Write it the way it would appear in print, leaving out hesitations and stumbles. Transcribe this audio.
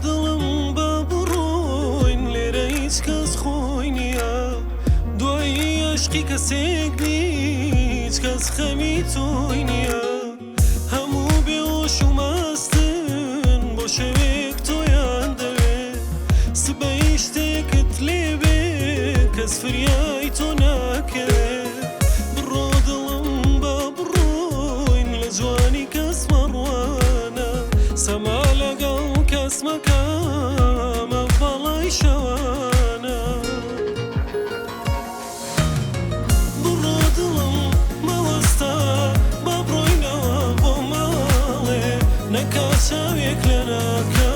دڵم با بڕۆین لێرە هیچ کەس خۆی نییە دوایی عەشقی کەسێک بی هیچ کەس خەمی تۆی نییە هەموو بێهۆش و مەستن بۆ شەوێک تۆیان دەوێ سبەی شتێکت لێبێ کەس فریای تۆ ناکەوێ بڕۆ دڵم با بڕۆین لە جوانی کەس مەڕوانە سەما لەگەڵ کەس مەکە ئەمە بەڵای شەوانە. بڕۆ دڵم مەوەستە با بڕۆینەوە بۆ ماڵێ نەکا چاوێک لە ناکاو.